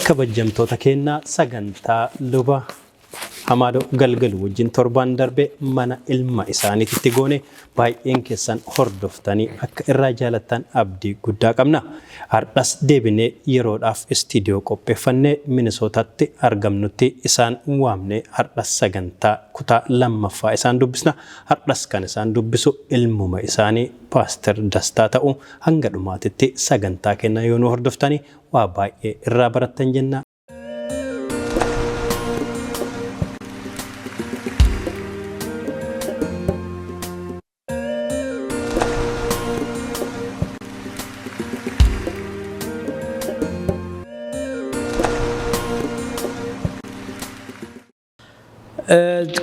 Kabajamtoota keenna, sagantaa Luba Hamaadoo Galgalu wajjin torbaan darbe mana ilma isaaniititti goone baay'een keessan hordoftanii akka irraa jaalattan abdii guddaa qabna. Har'as deebinee yeroodhaaf istiidiyoo qopheeffannee Minisootaatti argamnutti isaan waamne, har'as sagantaa kutaa lammaffaa isaan dubbisna. Har'as kan isaan dubbisu ilmuma isaanii Paaster Dastaa ta'u. Hanga dhumaatitti sagantaa keenya yoo nu hordoftanii waa baay'ee irraa barattan jenna.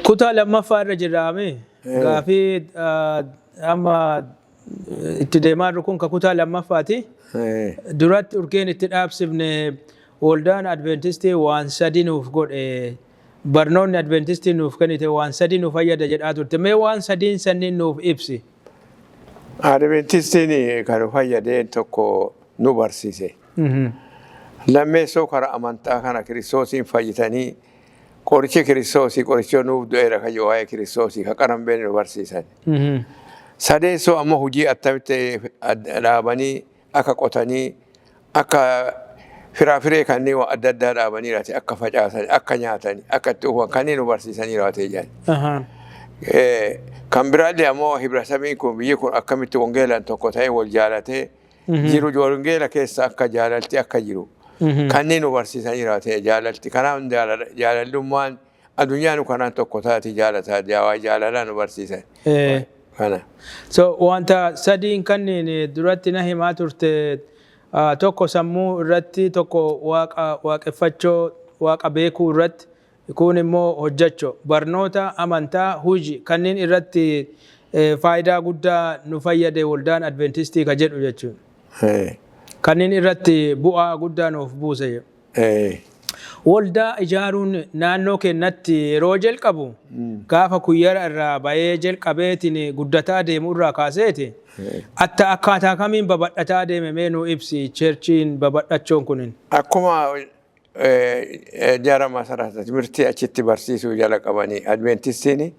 Kutaa lammaffaa irra jirraame, gaafii amma itti deemaa jirru kun ka kutaa lammaffaati. Duratti urgeen itti dhaabsifne, waldaan Adventistii waan sadi nuuf godhe, barnoonni Adventistii nuuf kennite waan sadi nu fayyada jedhaa turte. Mee waan sadiin sanniin nuuf ibsi. Adventistiin kan nu fayyadeen tokko nu barsiise. Lammeessoo, karaa amantaa kana Kiristoosiin fayyitanii, qorichi Kiristoosii qoricha nuuf du'eera kan waa'ee Kiristoosii kan qaran beekne nu barsiisan. Sadeessoo ammoo hojii attamitti dhaabanii, akka qotanii, akka firaafiree kanneen waan adda addaa dhaabanii raate, akka facaasan, akka nyaatan, akka itti ufan kanneen nu barsiisanii raatee jiran. Kan biraallee ammoo hibrasabiin kun, biyyi kun akkamitti wangeelaan tokko ta'ee wal jaalatee jiru, wangeela keessa akka jaalalti akka jiru kanneen nu barsiisanii raatee jaalalti. Kanaaf jaalallummaan addunyaa nu kanaan tokko taati, jaalataa jaalalaa nu barsiisan. Kana. So wanta sadiin kanneen duratti na himaa turte, tokko sammuu irratti, tokko waaqa waaqeffachoo, waaqa beekuu irratti, kun immoo hojjechoo, barnoota amantaa, hojii kanneen irratti faayidaa guddaa nu fayyade waldaan Adventistii ka jedhu jechuudha. Kanneen irratti bu'aa guddaa nuuf buuse. Waldaa ijaaruun naannoo keenyatti yeroo jalqabu, gaafa Kuyyara irraa bahee jalqabeetiin guddataa deemu irraa kaaseeti. Atta akkaataa kamiin babal'ataa deeme, mee nuu ibsi, churchiin babal'achuun kunin? Akkuma jara masarata timirtii achitti barsiisuu jala qabanii, Adventistiin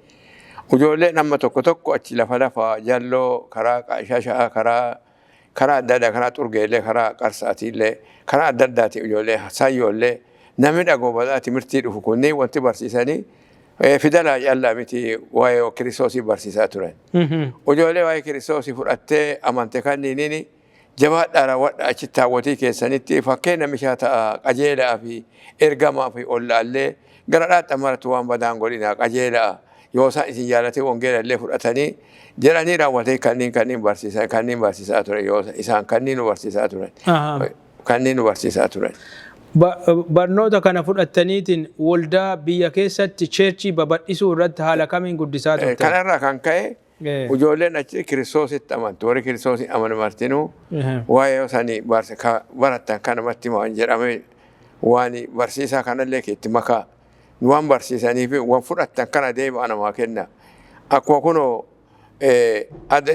ijoolleen amma tokko tokko achi lafa lafa jalloo, karaa shashaa, karaa karaa adda addaa, karaa Xurgeellee, karaa Qarsaatiillee, karaa adda addaati, ijoollee Sayyoollee, namni dhagoo badaa timirtii dhufu kunneen wanti barsiisanii fidalaa callaa miti, waa'ee Kiristoosii barsiisaa turan. Ijoollee waa'ee Kiristoosii fudhattee amante kanniiniin, jabaadhaa, raawwadha, achitti hawwatii keessanitti fakkeenya mishaa ta'a, qajeelaa fi ergamaa fi ollaallee gara dhaadha maratu waan badaan godhina, qajeelaa, yoo isaan isin jaalatee wangeela illee fudhatanii jedhanii raawwatee kanneen barsiisan, kanneen barsiisaa turan, yoo isaan kanneen nu barsiisaa turan. Kanneen nu barsiisaa turan. Barnoota kana fudhattaniitiin waldaa biyya keessatti churchii babal'isuu irratti haala kamiin guddisaa turtan? Kanarraa kan ka'e ijoolleen achi Kiristoositti amantu, warri Kiristoositti amanu martinuu waa'ee sanii barattan kanamatti waan jedhame, waan barsiisaa kanallee itti makaa, waan barsiisanii fi waan fudhattan kana deebi'a namaa kenna. Akkuma kunoo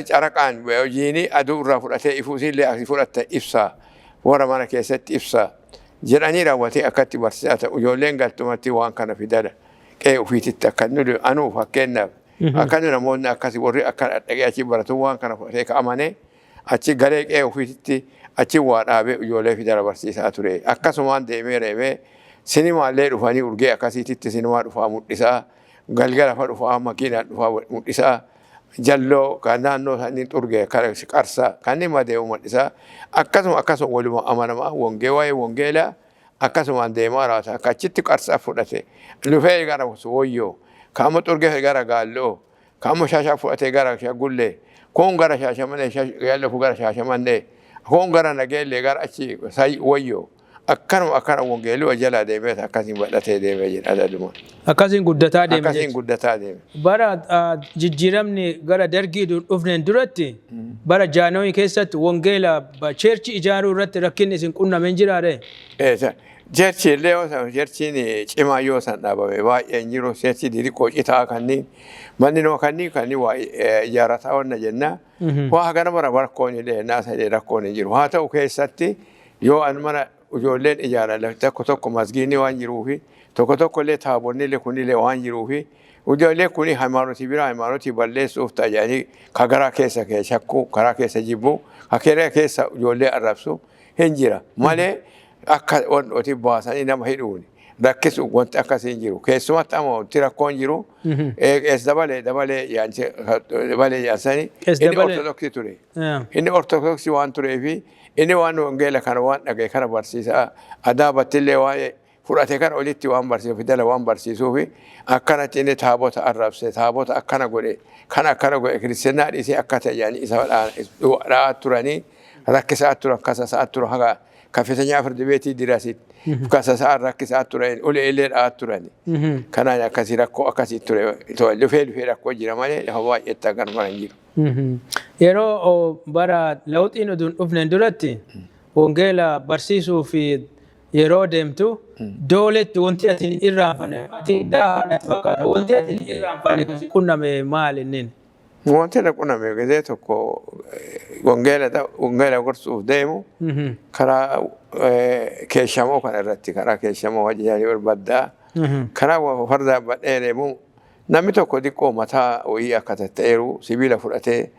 caraqaan hojiin aduu irraa fudhatee ifuusiillee asii fudhatta ibsaa, warra mana keessatti ibsaa jedhanii raawwatee akkatti barsiisaa ta'u, ijoolleen galtumatti waan kana fidala qe'ee ofiititti akka nu anuu fakkeenyaaf akka nu namoonni akkasii warri akka dhaqee achi baratu waan kana fudhatee ka amane achi galee qe'ee ofiititti achi waa dhaabee ijoollee fidala barsiisaa ture. Akkasumaan deemee reebee sinimaallee dhufanii, urgee akkasiititti sinimaa dhufaa mul'isaa, galgala fa dhufaa, makiinaan dhufaa mul'isaa, Jalloo kan naannoo isaanii, Xurgee, Qarsaa kanneen madeemu mul'isaa, akkasuma akkasuma waluma amanamaa wongee waa'ee wangeelaa akkasumaan deemaa raata. Akka achitti Qarsaa fudhate lufee gara Woyyoo, kaama Xurgee gara Gaalloo, kaama Shaashaa fudhatee gara Shagullee, kun gara Shaashamannee Jalloo, gara Shaashamannee, kun gara Nageellee, gara achi Woyyoo, akkanuma akkana wangeelii jalaa deemee akkasiin bal'atee deemee jira adaduma. Akkasiin guddataa deeme. Akkasiin guddataa deeme. Bara jijjiiramni gara Dargii dhufneen duratti, bara Jaanooyi keessatti wangeela churchii ijaaruu irratti rakkinni isin qunnameen jiraare? Churchii illee yoo san churchiin cimaa yoo san dhaabame baay'een jiru, churchii xixiqqoo citaa kanneen manni nama kanneen waa ijaarrataa wanna jenna. Waa hagana mara rakkoon illee naasa illee rakkoon hin jiru. Haa ta'u, keessatti yoo an mana ijoolleen ijaaran tokko tokko masgiinni waan jiruufi tokko tokko illee taabonni illee kunillee waan jiruufi ijoolleen kuni hayimaanotii biraa hayimaanotii balleessuuf ta'a jedhanii ka garaa keessa kee shakkuu, karaa keessa jibbuu, ka keera keessa ijoollee arrabsu hin jira malee akka wantooti baasanii nama hidhuuni rakkisu wanti akkasii hin jiru. Keessumatti amma wanti rakkoon jiru qees dabalee dabalee dabalee jaansanii inni Ortodoksii ture. Inni Ortodoksii waan tureefi inni waan wangeela kana waan dhagaye kana barsiisaa adaabattillee waa'ee fudhate kana olitti waan barsiisu fidala waan barsiisuufi akkanatti inni taabota arrabse, taabota akkana godhe, kana akkana godhe, kiristinnaa dhiisee akka ta'e jedhanii isa dha'aa turanii, rakkisaa turan, kasasaa turan, haga kafetenyaa firdi beetii dirasitti kasasaa rakkisaa turan, ulee illee dha'aa turani. Kanaan akkasii rakkoo akkasii ture, dhufee dhufee rakkoo jira malee lafa baay'eetti akkanuma hin jiru. Yeroo bara lawxiin utuu hin dhufneen duratti wangeela barsiisuu fi yeroo deemtu dooletti wanti ati hin irraanfanne, ati daahaa natti fakkaata, wanti ati hin irraanfanne kan si qunname maal inni? Wanti na qunname gizee tokko wangeela gorsuuf deemu karaa keeshamoo kana irratti, karaa keeshamoo hojjetanii barbaddaa karaa farda badhee deemu namni tokko xiqqoo mataa wayii akka tatta'eeru sibiila fudhatee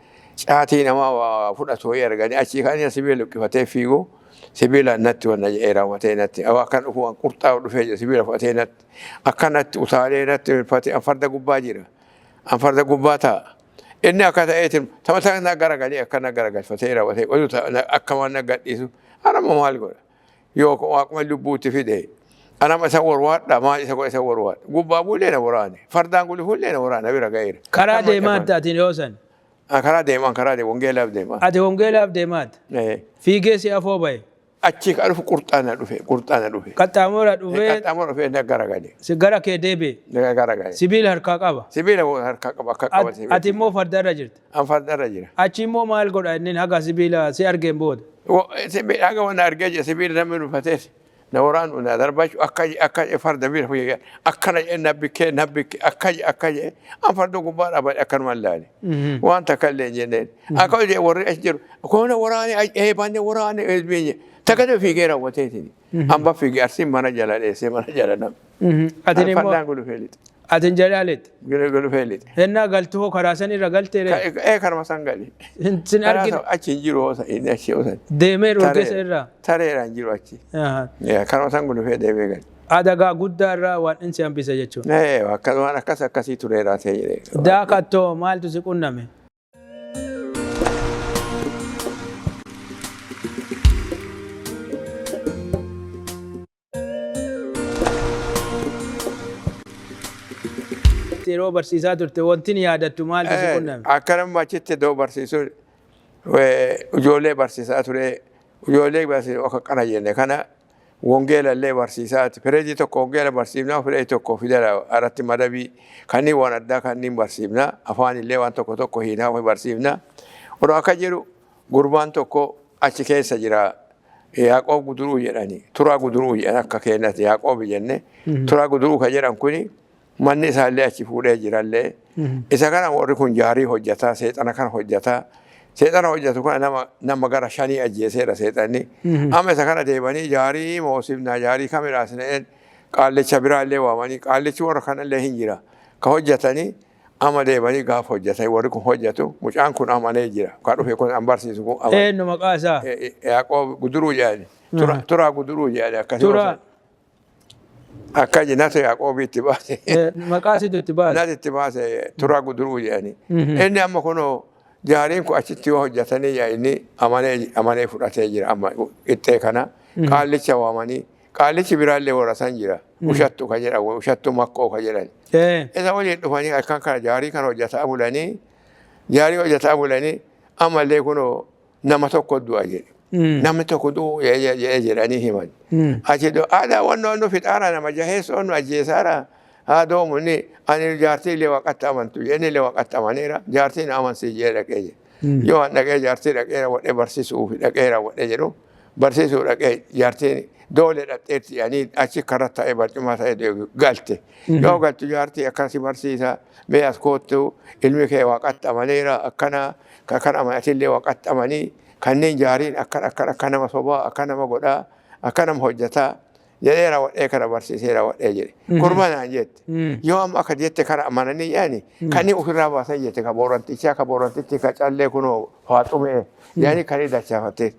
caatii namaa fudhatu wayii arganii achii kan sibiila luqqifatee fiigu sibiila natti wanna jedhee raawwatee natti akka dhufu waan qurxaa'u dhufee jira sibiila fudhatee natti akka natti utaalee natti milfatee an farda gubbaa jira, an farda gubbaa taa'a. Inni akka ta'eetiin taphataa na garagalee akka na garagalfatee raawwatee oduu akka waan na gadhiisu anamma maal godha yoo waaquma lubbuutti fide anama isa warwaadha maal isa godha isa warwaadha gubbaa buullee na waraane fardaan gulufuullee na waraane bira ga'eera. Karaa deemaatti ati yoo san? Karaa deemaan, karaa deemaan wangeelaaf deemaa. Ati wangeelaaf deemaatti? Fiigee si afoo bahe? Achi ka dhufu qurxaana dhufe, qurxaana dhufe. Qaxxaamura dhufee. Qaxxaamura dhufee na garagale. Si gara kee deebi'e. Na garagale. Sibiila harkaa qaba. Sibiila harkaa qaba akka qaba sibiila. Ati immoo fardarra jirta. An fardarra jira. Achi immoo maal godha inni haga sibiila si argeen booda? Haga waan argee jira sibiila namni dhufatee na waraanu na darbachuu akka akka farda bira fayyada akkana jedhe na bikkee na bikkee akka jedhe akka jedhe an farda gubbaa dhaabadhe akkanuma ilaale. Waan takka illee hin jenneen. Akka jedhe warri achi jiru koona waraane eebanne waraane eebbiin takka ta'e fiigee raawwateetiin. Hamba fiigee arsiin mana jala dheessee mana jala nama. Atin immoo Fardaan gulufee lixe. Atin jalaa lixe. Gulufee lixe. Hennaa galtu hoo karaa san irra galtee ree? Ee, karuma san gali. Sin argine. Achi hin jiru hoosa inni achi hoosa. Deemee rogeessa irraa. Tareera hin jiru achi. Karuma san gulufee deemee gali. Adagaa guddaa irraa waan inni si hambise jechuudha. Ee, waan akkas akkasii tureeraa ta'e jedhee. Daakattoo maaltu si qunname? Yeroo barsiisaa turte wanti ni yaadattu maaltu si qunname? Akka nama achitti iddoo barsiisu ijoollee barsiisaa ture, ijoollee barsiisu akka qara jenne kana wangeela illee barsiisaati. Fireejii tokko wangeela barsiifnaa, fireejii tokko fidala irratti madabii kanneen waan addaa kanneen barsiifnaa, afaan illee waan tokko tokko hiinaa barsiifnaa. Odoo akka jedhu gurbaan tokko achi keessa jira. Yaaqoob Guduruu jedhani. Turaa Guduruu jedhan akka keenyatti Yaaqoob jenne. Turaa Guduruu kan jedhan kuni manni isaallee achi fuudhee jirallee. Isa kana warri kun jaarii hojjetaa, seexana kana hojjetaa. Seexana hojjetu kana nama gara 5 ajjeeseera seexanni. Amma isa kana deemanii jaarii moosifnaa, jaarii kamidhaa sineen qaallicha biraallee waamanii qaallichi warra kanallee hin jira. Ka hojjetanii amma deemanii gaafa hojjetan warri kun hojjetu mucaan kun amanee jira. Ka dhufe kun an barsiisu kun amane. Eenyu maqaa isaa? Yaaqoob Guduruu jedhani. Turaa Guduruu jedhani akkasii. Turaa. Akka natu Yaaqoobii itti baase. Maqaa isiitu itti baase. Natu itti baase, Turaa Guduruu jedhani. Inni amma kunoo jaariin kun achitti yoo hojjetanii inni amanee amanee fudhatee jira amma qixxee kana. Qaallicha waamanii qaallichi biraallee warra san jira. Ushattu ka jedhan, ushattu makkoo ka jedhan. Isa waliin dhufanii akkan kana jaarii kana hojjetaa bulanii, jaarii hojjetaa bulanii ammallee kunoo nama tokko du'a jedhe. Namni tokko du'u jedhee jedhanii himan. Achi aadaa wanni nu fixaara nama jaheessoo nu ajjeesaara. Haa doomu inni ani jaartii illee waaqatti amantu inni illee waaqatti amaneera jaartiin amansii jedhee dhaqee jedhe. Yoo an dhaqee jaartii dhaqee raawwadhee barsiisuuf dhaqee raawwadhee jedhu barsiisuu dhaqee jaartiin doolee dhaqxeetti jedhanii achi karra ta'ee barcumaa ta'ee galte. Yoo galtu jaartii akkasi barsiisa mee as koottu ilmi kee waaqatti amaneera akkana kan amanatillee waaqatti amanii kanneen jaariin akkan akkan akka nama sobaa akka nama godhaa Akka nama hojjetaa jedhee raawwadhee kana barsiisee raawwadhee jedhe. Korma naan jette. Yoo amma akka jette kana amananii yaani kan inni ofirraa baasan jette ka boorantichaa ka boorantichi ka callee kunoo faaxumee yaani kan inni dachaafatte.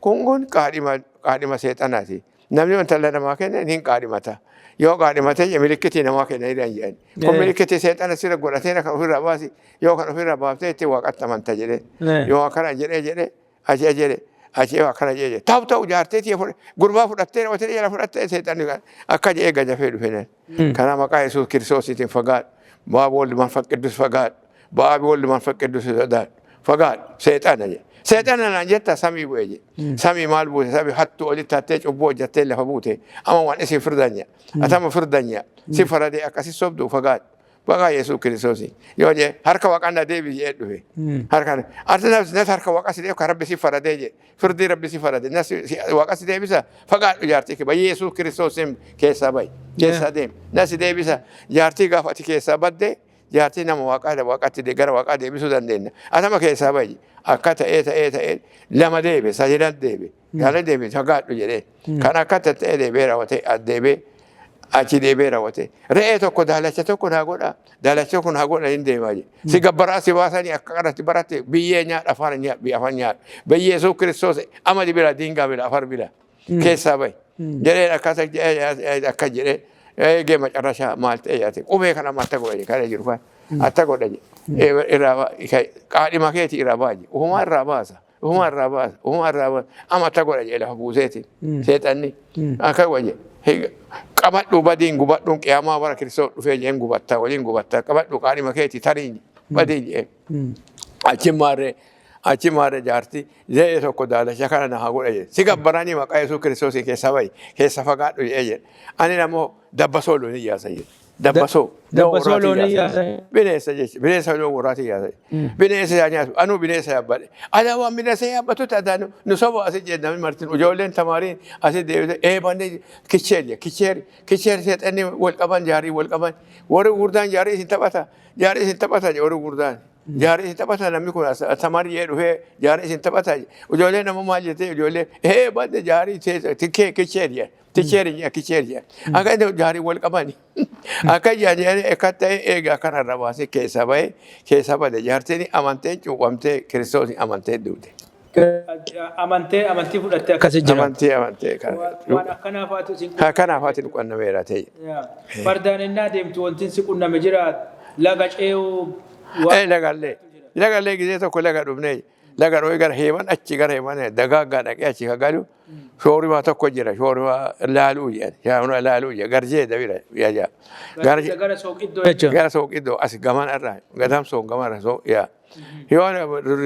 Kun qaadhima seexanaati. Namni wanta namaa kenne hin qaadhimata. Yoo qaadhimate milikkitii namaa kennanii jedhan. Kun milikkitii seexana sirra godhatee kan ofirraa baasi yoo kan ofirraa baaftee itti waaqatti amanta jedhee. Yoo akkana jedhee jedhee achi jedhe achi akkana jedhee ta'u ta'u jaartee tiyya fudhe gurbaa fudhattee otee jala fudhattee seexanni akka jedhee gajafee dhufe nan. Kana maqaa Yesuus Kiristoosiitiin fagaadhu. Ba'a Woldi Manfas Qiddus fagaadhu. Ba'a Woldi Manfas Qiddus sodaadhu. Fagaadhu seexana jedhe. Seexana naan jetta samii bu'e jedhe. Samii maal buute samii hattuu olitti hattee cubbuu hojjattee lafa buute. Amma waan isin firdanya. Atama firdanya. Si faradee akkasi sobdu fagaadhu. Maqaa Yesuus Kiristoosi. Yoo jee harka waaqaan na deebi jedhee dhufe. Harka ati nas harka waaqa si deebi kan rabbi si faradee jedhe. Firdii rabbi si farade. Nas waaqa si deebisa fagaadhu jaartii kee. Bayyee Yesuus Kiristoos keessaa bayi. Keessaa deemi. Nas deebisa jaartii gaafa ati keessaa badde jaartii nama waaqaa waaqatti gara waaqaa deebisuu dandeenya. Atama keessaa bayi. Akka ta'ee ta'ee ta'ee lama deebe sadiran deebe. Kana deebe fagaadhu jedhee. Kan akka ta'ee deebee raawwatee addeebee achi deebee raawwate. Re'ee tokko daalacha tokko naa godha. Daalacha tokko naa godha hin deemaa jedhe. Si gabbaraa si baasanii akka kanatti baratte biyyee nyaadha afaan nyaadha afaan nyaadha. Biyyee Yesuus Kiristoos amadi bira diingaa bira afar bira keessaa bahi. Jedhee akkasa jedhee akka jedhee eegee macarrashaa maal ta'e yaate qubee kana amma atta godha kana jiru kan atta godha jedhe irraa qaadhima keeti irraa ba'a jedhe ufumaa irraa baasa. Ufumaa irraa baasa ufumaa irraa baasa amma atta godha jedhe lafa buuseeti seexanni akka godha jedhe qabadhu badiin gubadhuun qiyaamaa bara Kiristoos dhufee jeen gubatta waliin gubatta qabadhu qaadhima keeti tariin badiin jedhe achi maarree achi maarree jaarti ze'ee tokko daalacha kana na haa godha jedhe si gabbaranii maqaa Yesuus Kiristoosii keessa bahi keessa fagaadhu jedhee jedhe ani namoo dabbasoo loonii yaasa jedhe dabbasoo Dabbasoo loonii yaasa. Bineensa jecha bineensa loon warraati yaasa bineensa yaa nyaatu anuu bineensa yaabbadhe adaa waan bineensa yaabbatutti adaa nu soba asi jedhe namni martin ijoolleen tamaariin asi deebite eebanne kicheer jedhe kicheer kicheer seexanni wal qaban jaarii wal qaban warri gurguddaan jaarii isin taphata jaarii isin taphata jedhe warri gurguddaan. Jaarii isin taphata namni kun tamarii jedhee dhufee jaarii isin taphata ijoolleen nama maal jettee ijoollee ee badde jaarii tikkee kicheer jedhe ticheer jedhe kicheer jedhe akka inni jaarii wal qabani akka jedhanii akka ta'e eegaa kanarra baasee keessaa bahee keessaa bade jaartiin amanteen cuuphamtee Kiristoos amantee duute. Amantee amantii fudhattee akkasi jira. Amantii amantee Waan akkanaa fa'aatu isin kanaaf ati quunnameera ta'e. Fardaan innaa deemtu wanti si qunname jira laga ce'uu. Lagallee lagallee gisee tokko laga dhufnee laga dhufee gara heeman achi gara heeman dagaaggaa dhaqee achi ka galu shoorimaa tokko jira shoorimaa laaluu jedhan shoorimaa laaluu jedhan garjee dabira yaa Gara sooqiddoo jechuudha. gara sooqiddoo as gaman irraa gadam soon gaman irraa soo yaa. Yoo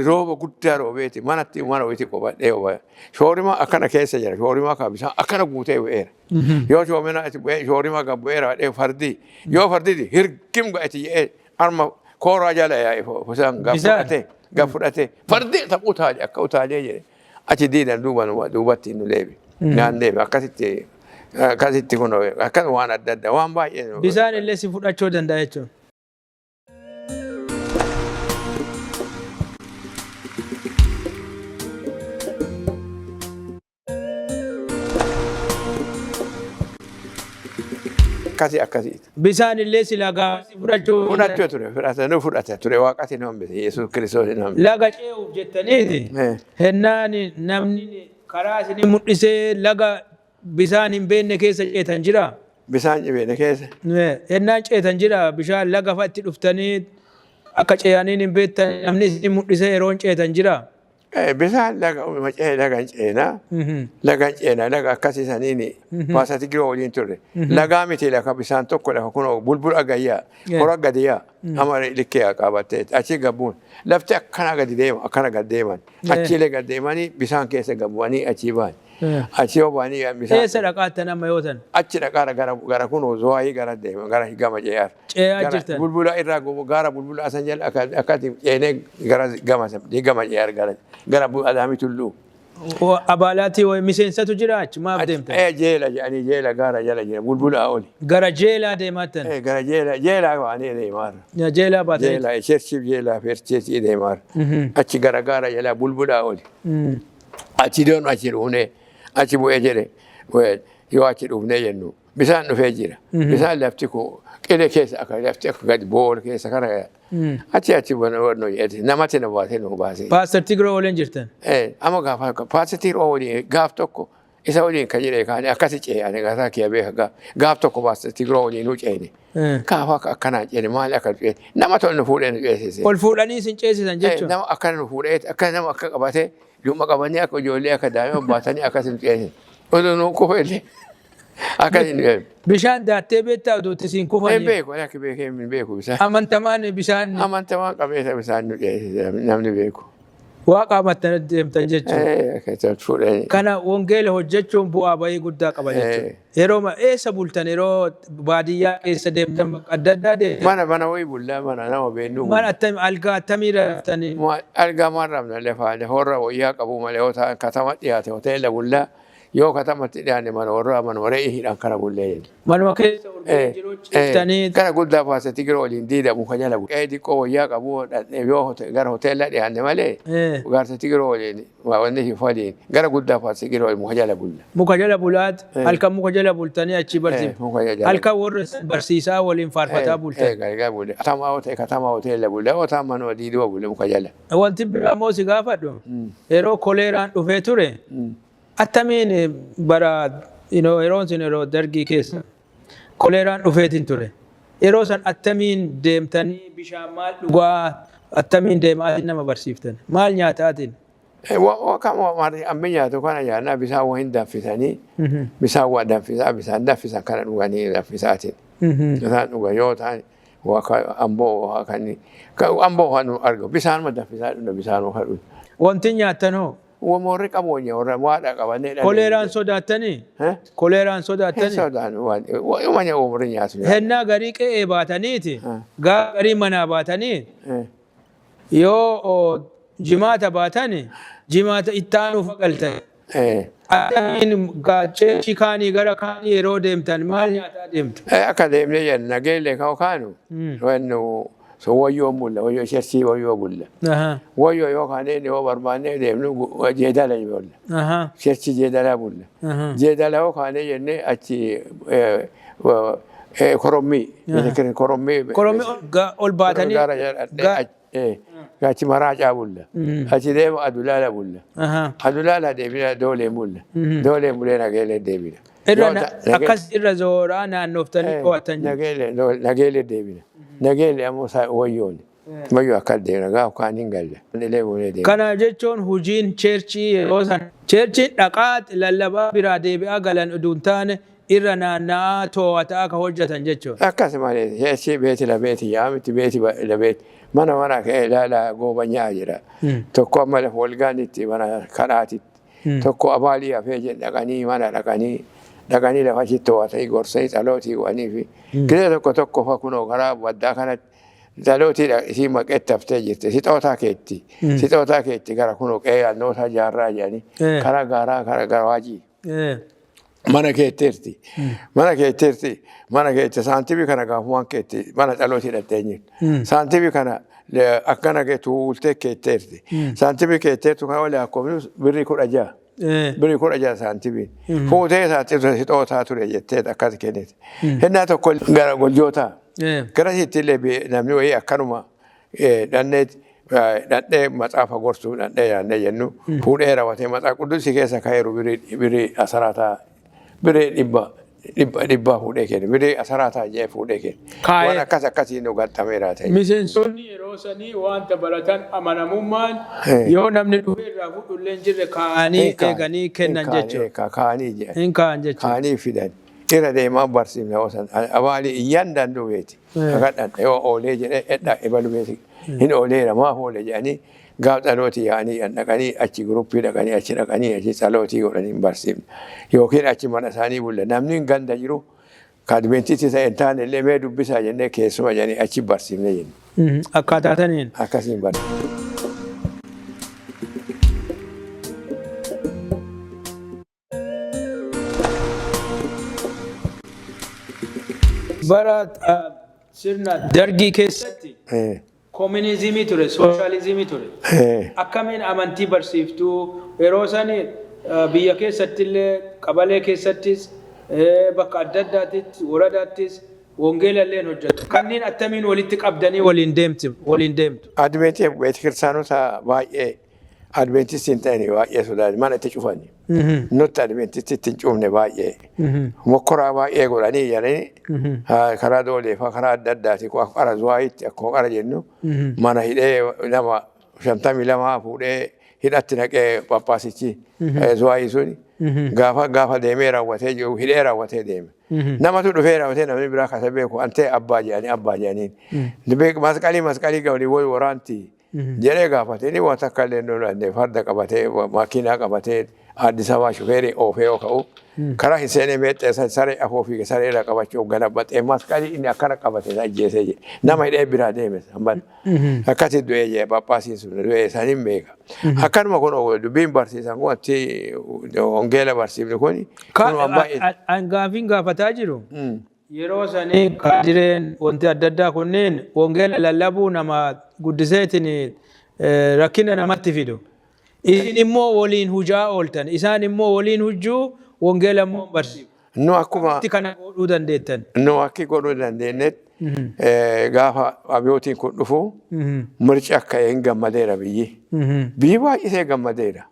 rooba guddaa roobeeti manatti mana wayitii qobadhee oba shoorimaa akkana keessa jira shoorimaa kan bishaan akkana guutee bu'eera. Yoo shoomina ati bu'ee shoorimaa kan bu'eera jedhee fardi yoo fardi hirgim godhati jedhee arma kooraa jala yaa'e bishaan gad fudhatee gad fudhatee fardi tapha utaalee akka utaalee jedhe achi diidan duuba duubatti nu deebi. Naan deebi akkasitti akkasitti kun akkas waan adda addaa waan baay'ee. Bishaan illee si fudhachuu danda'a jechuudha. Akkasii akkasii. Bishaan illee si lagaa si fudhachuu. Fudhachuu ture fudhata nu fudhata ture waaqati nu hambise Yesuus Kiristoos nu hambise. Laga ce'uuf jettaniiti. Hennaan namni karaa isinii mul'isee laga bishaan hin beekne keessa ceetan jira. Bishaan hin keessa. Hennaan ceetan jira bishaan laga fa'aatti dhuftanii akka ce'aniin hin beektan namni isinii mul'isee yeroon ceetan jira. Bishaan laga macee laga hin ceenaa. Laga hin ceenaa laga akkasii saniin baasati giroo waliin turre. Lagaa miti lafa bishaan tokko lafa kunoo bulbula gayyaa hora gadi yaa amma likkee qabattee achi gabbuun lafti akkana gadi deema akkana gad deeman achiilee gad deemanii bishaan keessa gabbu'anii achii ba'an. Achii yoo ba'anii bishaan. Eessa dhaqaattan amma yoo tan? Achi dhaqaara gara gara kunoo zo'aayii gara deema gara gama ce'aar. Ce'aa jirtan. Bulbula irraa gaara bulbula asan jala akkatti ceenee gara gama gama ce'aar gara gara Adaamii Tulluu. Abaalaatii wayi miseensatu jira achi maaf deemtan? Jeela jedhanii jeela gaara jala jira bulbula oli. Gara jeelaa deemaattan. Gara jeela jeelaa baanee deemaarra. Jeelaa baatanii. Jeelaa cherchiif jeelaa fercheetii deemaarra. Achi gara gaara jala bulbula oli. Achi doon achi dhuunee Achi bu'ee jedhe yoo achi dhufnee jennu bisaan dhufee jira. Bisaan lafti kun qilee keessa akka lafti akka gadi bool keessa kana achi wanno jedhe namatti na baasee nu baasee. Paaster Tigroo waliin jirtan. Amma gaafa Paaster Tigroo waliin gaaf tokko isa waliin kan jedhe kaane akkasi ce'e ani gaafa kiyya beeka gaaf tokko Paaster Tigroo waliin nu ceene. Gaafa akka akkanaa ceene maali akka ceene nama tol nu fuudhee nu ceesise. Ol fuudhanii isin ceesisan jechuun. Nama akkana nu fuudhee akka nama akka qabatee dhuma qabanii akka ijoollee akka daa'ima baatanii akkas nu ceesise. Oduu nu kufeellee akkas nu ceese. Bishaan daattee beektaa oduutti isin Hin kufanii. beeku ani akka beekee hin beeku bisaan. Amantamaan bishaan Amantamaan qabeessa bisaan nu ceesise namni beeku. Waaqa amantan deemtan jechuudha. Akkasitti fuudhanii. Kana wangeela hojjechuun bu'aa bayii guddaa qaba jechuudha. Yeroo eessa bultan yeroo baadiyyaa keessa deemtan bakka adda addaa deemtan. Mana wayii bullaa mana nama beennuu. Mana attamii algaa attamiirra raftanii. Algaa maal rabna lafa lafarra wayyaa qabu malee yoo ta'an katama dhiyaate hoteela bullaa yoo katamatti dhiyaanne mana warraa mana waree hidhaan kana bullee jenna. Manuma keessa urgoo jiru ciiftanii. Gara guddaa Paaster Tigroo waliin diidamu ka jala bu'ee xiqqoo wayyaa qabu yoo gara hoteela dhiyaanne malee Paaster Tigroo waliin wanni hin waliin gara guddaa Paaster Tigroo waliin muka jala bulla. Muka jala bulaat halkan muka jala bultanii achi barsiiftu. Muka jala. Halkan warra barsiisaa waliin faarfataa bultan. Gargar bulle. Katamaa hoteela katamaa hoteela bulle yoo ta'an manuma diiduma bulle muka jala. Wanti biraa immoo si gaafadhu yeroo koleeraan dhufee ture attamiin bara yeroon sun yeroo dargii keessa koleeraan dhufeetiin ture. Yeroo san attamiin deemtanii bishaan maal dhugaa attamiin deemaatiin nama barsiiftan maal nyaataatiin? Amma nyaatu kana nyaannaa bishaan waa hin danfisanii bishaan waa danfisaa bishaan danfisan kana dhuganii danfisaatiin. Bishaan dhugan yoo ta'an amboo waa kan amboo waa nu argamu bishaanuma danfisaa dhugna bishaan waa dhugna. Wanti nyaattan hoo? Warri qabu warra waadha qabannee. Koleeraan sodaattanii? Koleeraan sodaattanii? Sodaan waan umrii nyaatu. Hennaa garii qe'ee baataniiti garii manaa baatanii yoo jimaata baatani jimaata itti aanuuf galtan. Attamiin gaachee kaanii gara kaanii yeroo deemtan maal nyaataa deemtu? Akka deemnee jenna nageellee kan kaanu wannu so wayyoo bulla wayyoo shersii wayyoo bulla. Wayyoo yoo kaanee yoo barbaannee deemnu jeedala bulla. Shersii jeedalaa bulla. Jeedala yoo kaanee jennee achi korommii. Korommii. Korommii ol baatanii. Achi maraacaa bulla. Achi deema adulaala bulla. Adulaala deebina doolee bulla. Doolee bulee nageelee deebina. Akkas irra zooraa naannooftanii qo'atan. Nageelee deebina. Nageelee ammoo wayyoon. Wayyoo akka deemna gaafa kaan hin galle. Kana jechuun hojiin cheerchii yeroo sana. Cheerchiin dhaqaa lallabaa biraa deebi'aa galan utuu hin taane irra naanna'aa to'ataa akka hojjetan jechuudha. Akkas malee cheerchii beeti labeeti yaamitti beeti labeeti. Mana mana ka'ee ilaalaa goobanyaa jira. Tokko amma lafa walgaanitti mana kadhaatitti. Tokko abaalii hafee jedhe dhaqanii mana dhaqanii dhaqanii lafa achitti to'atanii gorsanii dhalootii godhanii fi gisee tokko tokko fa kunoo karaa baddaa kanatti dhalootii isii maqeetti haftee jirti. Sixootaa keetti. Sixootaa keetti gara kunoo qe'ee annootaa jaarraa jedhanii karaa gaaraa karaa garawaajii. Mana keetteerti. Mana keetteerti. Mana keette saantibii kana gaafumaan keetti mana dhalootii hidhattee jirti. Saantibii kana akkana tuultee keetteerti. Saantibii keetteertu kana walii akkoofnu birrii 16. Birrii 16 saantibiin. Fuutee saantibii sixootaa ture jettee akkas kennite. Hennaa tokko gara goljootaa. Garasitti illee namni wayii akkanuma dhannee maxaafa gorsuu dhannee yaannee jennu fuudhee raawwatee maxaafa quddusi keessa ka'eeru birrii asaraataa birrii dhibba fuudhee kenne birrii asaraataa jee fuudhee kenne. Waan akkas akkasiin nu gaxxameera ta'e. Miseensonni yeroo sanii wanta baratan amanamummaan yoo namni dhufee irraa fuudhu illee hin jirre kaa'anii eeganii kennan jechuudha. Kaa'anii jedhan. Hin kaa'an jechuudha. Kaa'anii fidan. Irra deemaa barsiifna osan abaali iyyaan danda'u beeti. Kakadhan yoo oolee jedhee edha ebalu beeti. Hin ooleera maaf oole jedhanii gaaf dhalootii yaa'anii dhaqanii achi guruppii dhaqanii achi dhaqanii achi dhalootii godhanii hin barsiifne. Yookiin achi mana isaanii bulla namni ganda jiru kaadimentiitti ta'e hin taane illee mee dubbisaa jennee keessuma jedhanii achi barsiifne jenna. Akkaataa taniin. Akkasiin barsiifne. Bara sirna dargii keessatti koominizimii ture, sooshaalizimii ture. Akkamiin amantii barsiiftuu yeroo sani Biyya keessatti illee, qabalee keessattis, bakka adda addaattis, woradaattis wangeela illee hojjetu. Kanneen attamiin walitti qabdanii waliin deemtu? Waliin deemtu? Adventii beetikiristaanota baay'ee Adventistii hin ta'in baay'ee sodaatan, mana itti cufani. Nutti Adventistitti hin cufne baay'ee. Mokkoraa baay'ee godhanii jedhanii, karaa dooleefaa, karaa adda addaati, qara zuwaayitti akkuma qara jennu mana hidhee nama 52 fuudhee hidhatti naqee. Phaaphaasichi zuwaayii suni gaafa gaafa deemee raawwatee jiru hidhee raawwatee deeme. Namatu dhufee raawwatee, namni biraa kasa beeku antee abbaa jedhanii, abbaa jedhaniin. Masqalii masqalii gawli wal waraanti jedhee gaafate. Inni waan takka illee nu dandee farda qabatee, makiinaa qabatee, Addis Ababaa shufeerii oofee yoo ka'u karaa hin seenee meexxee saree afoo fiige, saree irra qabachuuf galabaxee masqalii inni akkana qabate ajjeesee jedhe. Nama hidhee biraa deeme sanbata. Akkasi du'ee jedhe. Phaaphaasiin sun du'ee isaaniin beeka. Akkanuma kun dubbiin barsiisan kun atti wangeela barsiifni kun kun waan baay'ee. Gaafiin gaafataa jiru. Yeroo sanii kaadireen wanti adda addaa kunneen wangeela lallabuu nama guddiseetiin rakkina namatti fidu. Isin immoo waliin hujaa ooltan. Isaan immoo waliin hujjuu, wangeela immoo barsiifu. Nu akkuma Itti kana godhuu dandeettan? Nu akki godhuu dandeenyetti, gaafa abiyootiin kun dhufu mirci akka hin gammadeera biyyi. Biyyi baay'isee gammadeera.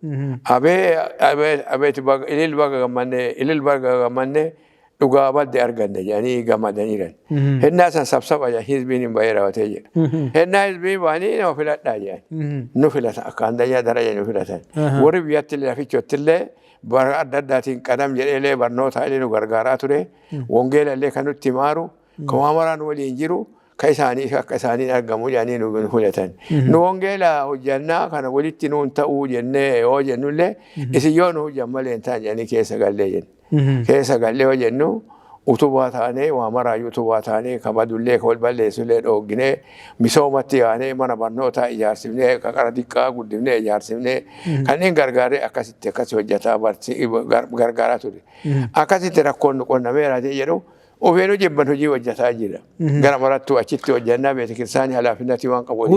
Abee abee abeeti ilil baga gammannee, ilil baga gammannee, dhugaa badde arganne jedhanii gammadaniiran. Hennaa san sabsaba jedhan, hizbiin hin bahee raawwatee jedha. Hennaa hizbiin bahanii nama filadhaa jedhan. Nu filatan, akka andanya daraja nu filatan. Warri biyyatti illee lafichootti illee bara adda addaatiin qadam jedhee illee barnoota illee nu gargaaraa ture. Wangeela illee kan nutti himaaru, kan waa maraan waliin jiru, ka isaanii akka isaaniin argamu jedhanii nu filatan. Nu wangeela hojjannaa kana walitti nuun ta'uu jennee yoo jennullee, isin yoo nu hojjan malee hin ta'an jedhanii keessa gallee jenne. Keessa gallee yoo jennu, utubaa taanee, waa maraayyuu utubaa taanee, kabadullee ka wal balleessullee dhoogginee, misoomatti yaanee, mana barnootaa ijaarsifnee, qaqara xiqqaa guddifnee ijaarsifnee, kanneen gargaaree akkasitti akkasi hojjetaa gargaaraa ture. Akkasitti rakkoon nu qonnameera jedhu ofiinuu jibban hojii hojjetaa jira. Gara marattuu achitti hojjannaa, beetikiristaanii halaafinnatii waan qabu.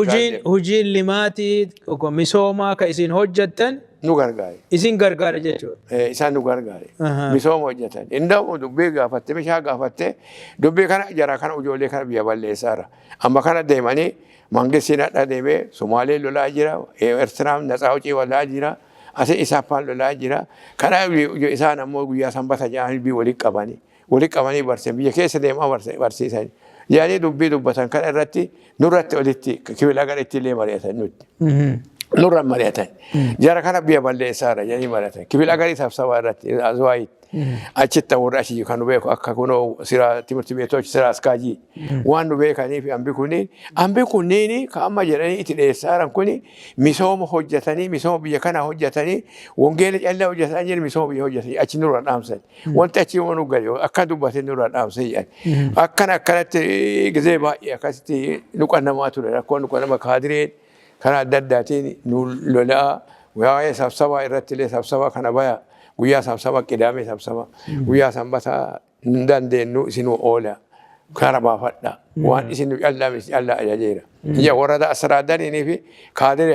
Hojiin limaatii misoomaa ka isin hojjettan Nu gargaare. Isin gargaara jechuudha. Isaan nu gargaare. Misooma hojjetan. Indaa'u dubbii gaafatte, bishaan gaafatte, dubbii kana jara kana ijoollee kana biyya balleessaara. Amma kana deemanii mangistiin hadha deemee Somaaleen lolaa jira, Eertiraan natsaa hojii lolaa jira, asii Isaappaan lolaa jira. Kana isaan ammoo guyyaa sanbata jedhanii dubbii walitti qabanii. Walitti qabanii barsiisan, biyya keessa deemaa barsiisan. Yaanii dubbii dubbatan kana irratti nurratti olitti kibila gara itti illee mari'atan nutti. Nurra mari'atan. Jara kana biyya balleessaara jedhanii mari'atan. Kibila garii sabsabaa irratti Azwaayitti. Achitti warri achi kan nu beeku akka kunoo siraa timirti beetochi siraa askaajii waan nu beekanii fi ambi kunniin ka amma jedhanii itti dhiyeessaaran kuni misooma hojjetanii, misooma biyya kanaa hojjetanii, wangeela callaa hojjetanii jiran, misooma biyya hojjetanii achi nurra dhaamsan. Wanti achi yoo nu gale akka dubbate nurra dhaamsan jedhan. Akkana akkanatti gizee baay'ee akkasitti nu qannamaa ture, rakkoon nu qannama, kaadireen karaa adda addaatiin nu lolaa. Waa'ee sabsabaa irratti illee sabsabaa kana baya, guyyaa sabsaba qidaamee, sabsaba guyyaa sanbataa hin dandeenyu, isin oola kara baafadha, waan isin nu callaa miti callaa ajajeera. Ija warra asiraadaniinii fi kaadiree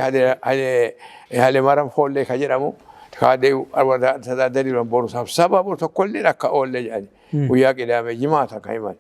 Hale Foollee ka jedhamu, kaadiree warra asiraadanii boru sabsaba boru tokkollee akka oolle jedhani, guyyaa qidaamee jimaata ka himan,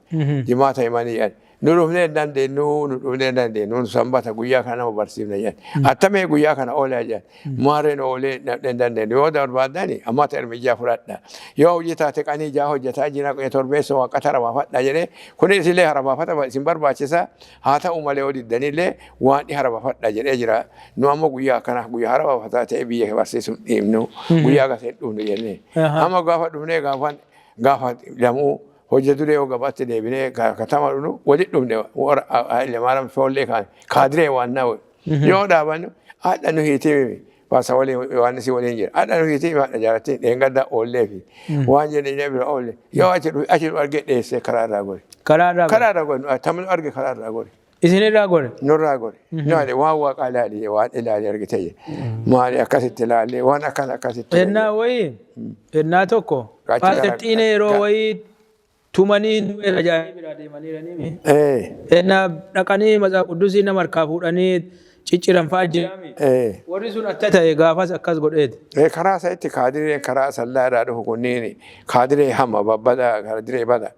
jimaata himanii jedhani. Nu dhufnee hin dandeenyu, nu dhufnee hin dandeenyu, sanbata guyyaa kana nama barsiifna jedhan. Attamee guyyaa kana oolaa jedhan. Maarreen oolee hin dandeenyu. Yoo barbaadani amma ta'e irmijaa fudhadha. Yoo hojii taate qanii ijaa hojjetaa jira, torbeessa waaqata harabaafadha jedhee, kunis illee harabaafata isin barbaachisa. Haa ta'u malee yoo diddanillee waan dhi harabaafadha jedhee jira. Nu ammoo guyyaa akkana guyyaa harabaafataa ta'e biyya barsiisuun dhiibnu, guyyaa gasee dhufnu jennee. Amma gaafa dhufnee gaafa gaafa lamuu hojii duree yoo gabaatti deebinee katama dhufnu walitti dhufne, warra Hayilemaariyaam Foollee kaan kaadiree waan naa yoo dhaabannu, haadha nu hiitii baasa waliin waan isii waliin jira, haadha nu hiitii, haadha jaalattii dheengadda oollee fi waan jedhe bira oolle, yoo achi dhufe achi nu argee dheessee karaa irraa gore. Karaa irraa gore. Karaa irraa gore, tamni arge karaa irraa gore. Isin irraa gore. Nurraa gore. Maali waan waaqaa ilaali, waan ilaali argite, maali akkasitti ilaalle, waan akkana akkasitti. Ennaa wayii, ennaa tokko Paaster Xiinee yeroo wayii tumanii du'eera jedhanii biraa deemaniiranii. Ennaa dhaqanii matsaa quddusii nama harkaa fuudhanii cicciran fa'aa jiraami. Warri sun atta ta'e gaafas akkas godheeti. Karaa isa itti kaadireen karaa sallaa irraa dhufu kunniin kaadiree hama babbada, kaadiree bada.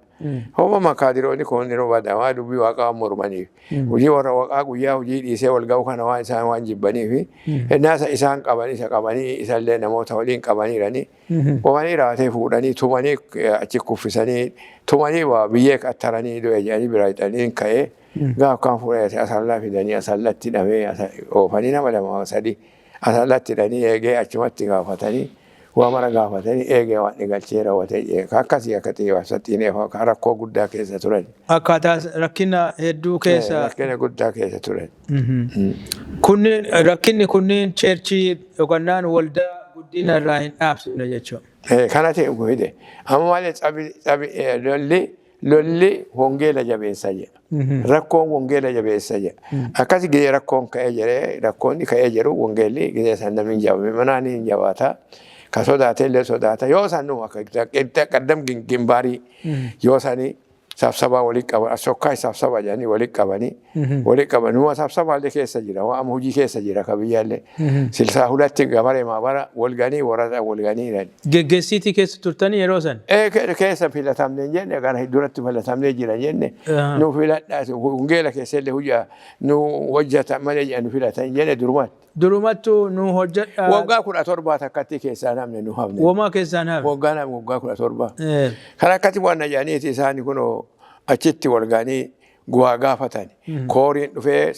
Hoomama kaadiroonni kun yeroo bada waan dubbii waaqaa waan mormaniif. Hojii warra waaqaa guyyaa hojii dhiisee wal ga'u kana waan isaan waan jibbaniif. Innaasa isaan qabanii isa qabanii isallee namoota waliin qabaniiranii. Qabanii raatee fuudhanii tumanii achi kuffisanii tumanii waa biyyee qattaranii du'e jedhanii biraa hidhanii ka'ee gaaf kaan fuudhee asallaa fidanii asallatti hidhamee oofanii nama lama sadi asallatti hidhanii eegee achumatti gaafatanii waa mara gaafatanii eegee waan galchee raawwatee akkasii akka xiyyeeffatanii rakkoo guddaa keessa turan. Akkaataa rakkina hedduu keessa. Rakkina guddaa keessa turan. Kunneen rakkinni kunneen churchii yookaan waldaa guddina irraa hin dhaabsifne jechuudha. Kana ta'e fide. Amma malee tsabi tsabi lolli wangeela jabeessa jedha. Rakkoon wangeela jabeessa jedha. Akkas gizee rakkoon ka'ee jedhee rakkoon ka'ee jedhu wangeelli gizee san namni hin jabame manaan hin jabaata. Ka sodaate illee sodaata. Yoo san nu akka qaddam gimbaarii yoo sanii sabsabaa walitti qaban sokkaa sabsaba jedhanii walitti qabanii walitti qaban numa sabsabaallee keessa jira waan amma hojii keessa jira ka biyyaallee silsaa hulatti gabaree maabara wal ganii warra wal ganii jedhani. Geggeessiitii keessa turtanii yeroo san? Keessa filatamne hin jenne, kana duratti filatamnee jira jenne, nu filadhaa wangeela keessa illee hojii nu hojjeta malee jedhan nu filatan jenne durumatti. Durumattuu nu hojjedhaa. Waggaa 17 takkatti keessaa namni nu hafne. Womaa keessaan hafe. Waggaa nama waggaa 17. Kan akkatti waan jedhaniiti isaan kunoo achitti wal ga'anii guwaa gaafatan. Kooriin dhufee,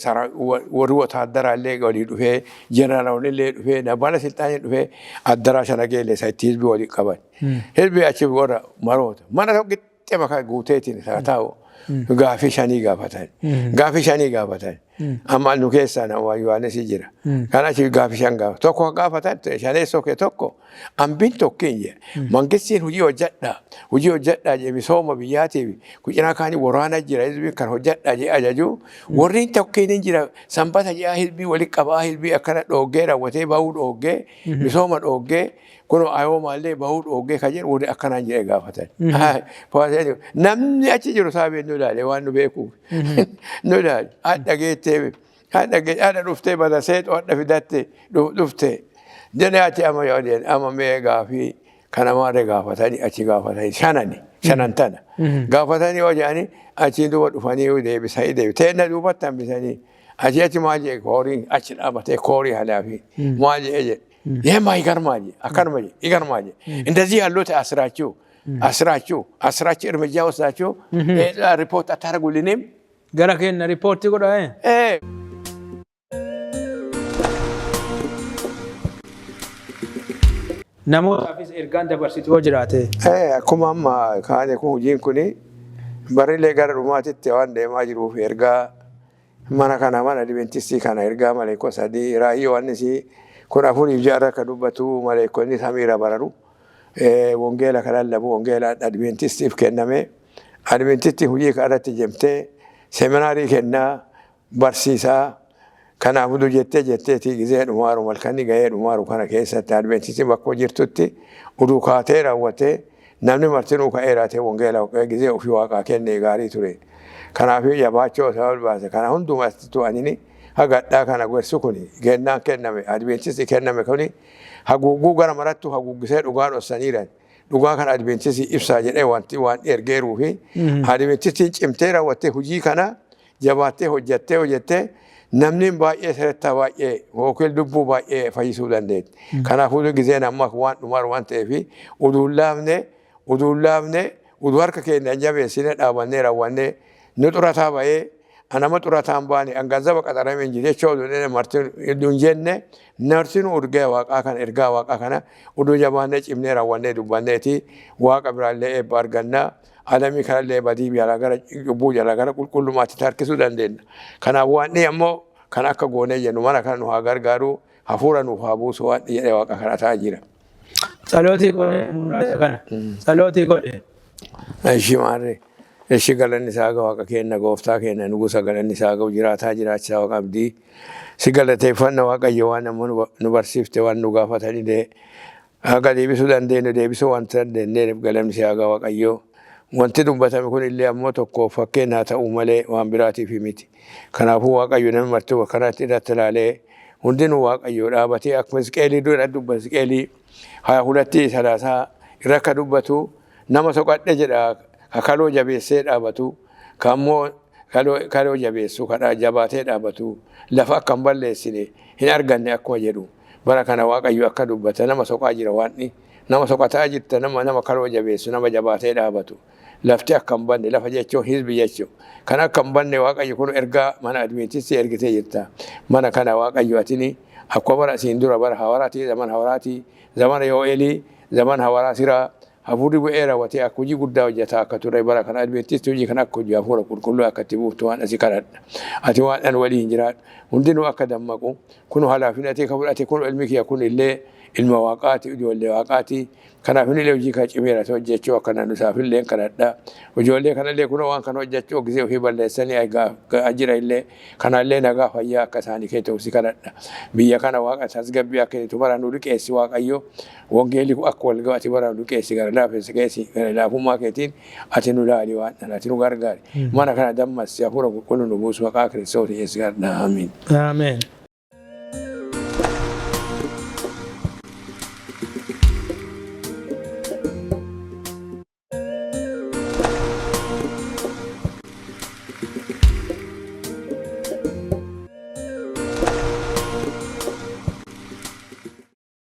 warri wotaaddaraallee walii dhufee, jeneraaloonni illee dhufee, bala silxaanii dhufee addaraasha nageellee isa itti hizbii walii qaban. Hizbii achi warra maroota. Mana tokkitti makaa guuteetiin isaa taa'u gaafii shanii gaafatan. Gaafii shanii gaafatan. Amma nu keessaa nama Yohaannis jira. Kan achi gaafii shan gaafatan. Tokko gaafatan shaneessoo kee tokko ambiin tokkiin jedhe. Mangistiin hojii hojjedhaa. Hojii hojjedhaa jedhe misooma biyyaatiif kucinaa kaanii waraana jira hizbii kan hojjedhaa jedhe ajaju. Warri tokkiin hin jira sanbata jedhaa hizbii walitti qabaa hizbii akkana dhooggee raawwatee bahuu dhooggee misooma dhooggee kun ayoomaallee bahuu dhooggee kan jedhu warri akkanaan jedhe gaafatan. Namni achi jiru saabeen nu ilaale waan nu beekuuf. Nu ilaale hadha geettee hadha dhuftee bada seexoo hadha fidatte dhufte. Jedhee achi amma yoo jedhan amma mee gaafii kana maarree gaafatanii achi gaafatanii shanani shanan tana. Gaafatanii yoo jedhanii achiin duuba dhufanii deebisanii deebi. Teenna duubatti hambisanii achi achi maal jedhe kooriin achi dhaabatee koorii halaafi maal jedhe jedhe. ይሄማ ይገርማል፣ akkanuma jedhe ይገርማል። እንደዚህ ያሉት አስራችሁ አስራችሁ አስራችሁ እርምጃ ወስዳችሁ ሪፖርት አታደርጉልንም? Gara keenya riippoortii godhaa. Namootaafis ergaan dabarsitu yoo jiraate. Akkuma amma kaane kun hojiin kuni barillee gara dhumaatitti waan deemaa jiruuf ergaa mana kana mana Adventistii kana ergaa maleekoo sadii raayii Yohaannis 14:6 akka dubbatu maleekonni samiirra bararu wangeela kan lallabu wangeela Adventistiif kenname Adventistii hojii kanarratti jemtee seminaarii kennaa barsiisaa kanaafuu jettee jetteetii gizee dhumaaru malkanni gahee dhumaaru kana keessatti Adventistiin bakka jirtutti uduu kaatee raawwatee namni martinuu ka'ee raatee wangeela gizee ofii waaqaa kennee gaarii ture. Kanaafuu jabaachuu isaa barbaasa. Kana hundumaatti to'anii hagadhaa kana gorsu kuni kennaan kenname Adventistii kenname kuni haguugguu gara marattu haguuggisee dhugaa dhossaniiran. Dhugaa kana Adventistii ibsaa jedhee wanti waan ergeeruu fi Adventistiin cimtee raawwattee hojii kana jabaattee hojjettee hojjettee namni baay'ee sirrittaa baay'ee yookiin lubbuu baay'ee fayyisuu dandeetti. Kanaafuu gizeen amma waan dhumaar waan ta'eef uduun laafne uduun laafne uduu harka keenya hin jabeessine dhaabannee raawwannee nu xurataa ba'ee anama xurataan baane an ganzaba qaxarame hin jiru jecha oduu martin hin jenne martin urgee waaqaa kana ergaa waaqaa kana uduu jabaannee cimnee raawwannee dubbanneeti waaqa biraallee eebba argannaa alamii kanallee badii jalaa gara cubbuu jalaa gara qulqullummaatti harkisuu dandeenya. Kanaaf waan ammoo kan akka goonee jennu mana kana nu haa gargaaru hafuura nuuf haa buusu waan jedhee waaqa kadhataa jira. Tsalootii godhe muraasa kana. Tsalootii godhe. Ishi maarree. Ishi galanni isaa gahu waaqa keenya gooftaa keenya nugusa galanni isaa gahu jiraataa jiraachisaa waaqa abdii. Si galateeffanna waaqayyo waan amma nu barsiifte waan nu gaafatanii dee haga deebisuu dandeenyu deebisuu wanta dandeenyeef galanni isaa gahu waaqayyo. Wanti dubbatame kun illee ammoo tokko fakkeenyaa ta'uu malee waan biraatiif miti. Kanaafuu Waaqayyo namni martuu kanatti irratti ilaalee hundinuu Waaqayyo dhaabatee akkuma Hisqeelii dura dubbata, Hisqeelii 22:30 irra akka dubbatu, nama soqadhe jedha kakaloo jabeessee dhaabatu, kammoo kaloo jabeessu kadhaa jabaatee dhaabatu lafa akka hin balleessine hin arganne akkuma jedhu, bara kana Waaqayyo akka dubbata nama soqaa jira, waan nama soqataa jirta, nama kaloo jabeessu, nama jabaatee dhaabatu, lafti akka hin banne, lafa jechuun hizbi jechuu kan akka hin banne. Waaqayyo kun ergaa mana Adventistii ergitee jirta. Mana kana Waaqayyo atini akkuma bara asiin dura bara hawaraatii, zaman hawaraatii, zamana Yoo'eelii, zaman hawaraa siraa hafuurri bu'ee raawwatee akka hojii guddaa hojjetaa akka ture, bara kana Adventistii hojii kana akka hojii hafuura qulqulluu akka itti buuftu waan asii kadhadha. Ati waan an waliin jiraadhu. Hundinuu akka dammaqu kun halaafinatee ka fudhate kun ilmi kiyya kun illee ilma Waaqaati, ijoollee Waaqaati. Kanaaf inni illee hojii kana cimeera hojjechuu akka nan isaaf illee kadhadha. Ijoollee kanallee kun waan kana hojjechuu gisee ofii balleessanii jira illee kanallee nagaa fayyaa akka isaanii kennu si kadhadha. Biyya kana Waaqa tasgabbii akka inni bara nu liqeessi. Waaqayyo wangeelli akka wal ga'u ati bara nu liqeessi, gara laafessa keessi, gara laafummaa keetiin ati nu laali, waan ati nu gargaari. Mana kana dammassi, hafuura qulqulluu nu buusu, maqaa Kiristoos Yesuus kadhadha. Amiin. Ameen.